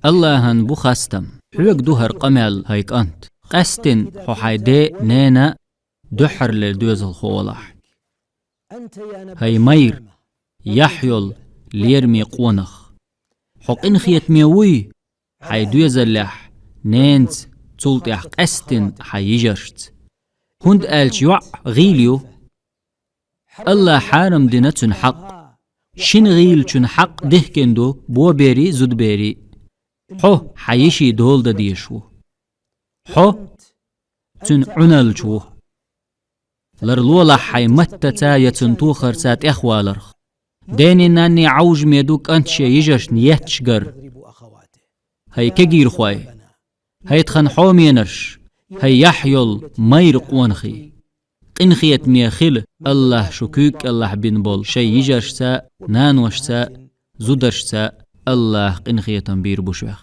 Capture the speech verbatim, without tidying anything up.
Аллахӏан бу хастам. Хьоьга ду хӏара къамаьл, хӏай кӏант. Къаьстина хьо хьай даь-наьна дуьххьарлера доьзалхо валахь. Хӏай майра, яхь йола лераме къонах. Хьо къинхетаме вуй хьай доьзалехь наьнаца, цул тӏехь къаьстина хьай йижаршца. ХӀунда аьлча йоӀ гӀийла ю. Аллахӏа хьарам дина цуьнан хьакъ. Шина гӀийлачун хьакъ дихкина ду боберий, зудберий. Хьо хьан йиший дола дан дезаш ву. Хьо цуьнан Ӏуналча ву. Ларлолахь хьай маттаца я цунна тохарца тӀехваларх. Дени-нанни Ӏовжаме ду кӀант шен йижаршна етташ гар. ХӀай кегийрхой! ХӀай тхан хьоменарш! ХӀай яхь йола майра къонахий! Къинхетаме хила, Аллахӏа шу куьйга кӀелахь бина болу шайн йижаршца, наношца, зударшца. Аллахӏа къинхетам бийр бу шух.